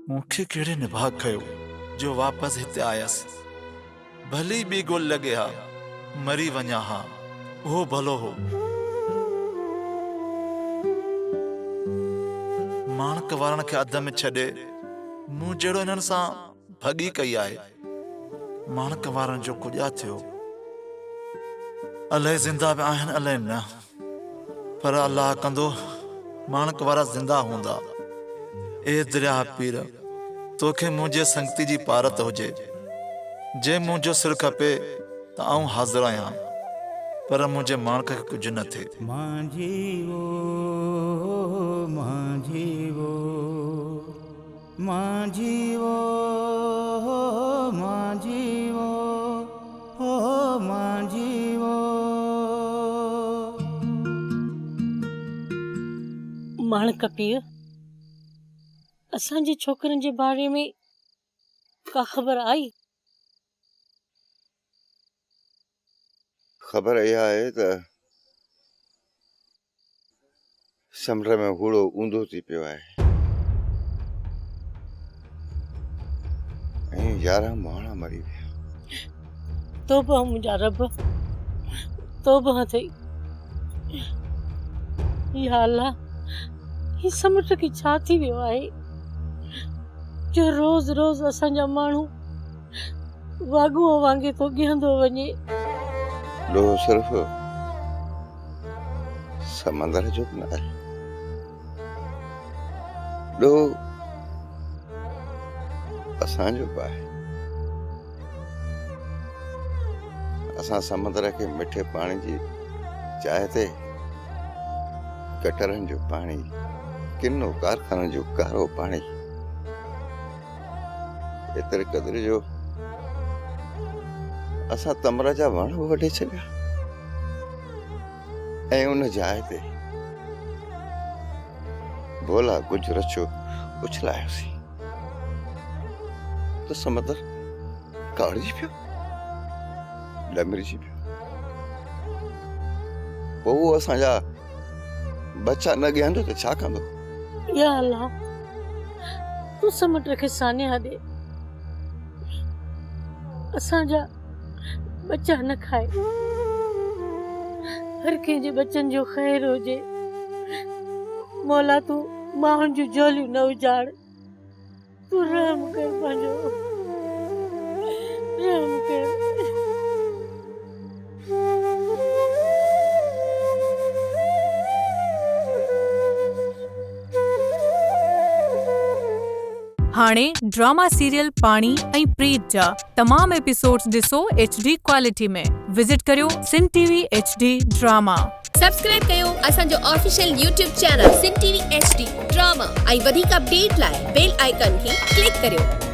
مون کي ڪهڙي نڀاڳ ڪيو جو واپس هتي آيس. ڀلي ٻي گول لڳي ها، مري وڃان ها، اهو ڀلو هو. ماڻڪ وارن کي اڌ ۾ ڇڏي مون جهڙو انهن سان ڀڳي ڪئي آهي. ماڻڪ وارن جو ڪڄا ٿيو. الائي زنده به آهن الائي نه. پر الله ڪندو ماڻڪ وارا زنده هوندا. اي درياهه پير! توکي منهنجي سنگتي جي پارت هجي. جي منهنجو سر کپي ته آئون حاضر آهيان، پر منهنجي ماڻڪ کي ڪجهه نه ٿئي. مانجهي وو مانجهي وو مانجهي وو مانجهي وو هو مانجهي وو. ماڻڪ پيء! اسان جي ڇوڪرن جي باري ۾ ڪا خبر آئي؟ خبر اها آهي ته سمنڊ ۾ هوڙو اونڌو ٿي پيو آهي ۽ 11 مهاڻا مري ويا. توبه منهنجا رب، توبه اٿئي. يا الله، هي سمنڊ کي ڇا ٿي ويو آهي جو روز روز اسان جا ماڻهو واڳونء وانگي ٿو ڳهندو وڃي. ڏوهه صرف سمندر جو به نه آهي. ڏوهه اسان جو به آهي. اسان سمندر کي مٺي پاڻي جي جاء تي گٽرن جو پاڻي، ڪنو ڪارخانن جو ڪارو پاڻي، ايتري قدر جو اسان تمر جا وڻ به وڍي ڇڏيا ۽ ان جاء تي ڀولا ڪجهه رڇو اڇلايوسين ته سمندر ڪاڙجي پيو، ڏمرجي پيو. پوء اهو اسان جا ٻچا نه ڳهندو ته ڇا ڪندو؟ يا الله تون سمنڊ کي سانحا ڏي، اسان جا ٻچا نه کائي. هر ڪنهن جي ٻچن جو خير هجي. مولا تون ماڻهن جون جهوليون نه اجاڙ. تون رحم ڪر پنهنجو رحم ڪر. هاڻي ڊراما سيريل پاڻي ۽ پريت جا تمام ايپيسوڊز ڏسو ايڇ ڊي ڪوالٽي ۾ وزٽ ڪريو Sindh T V H D drama. Subscribe ڪيو اسان جو official YouTube channel Sindh T V H D drama ۽ وڌيڪ اپڊيٽ لاء بيل آئيڪان کي ڪلڪ ڪريو.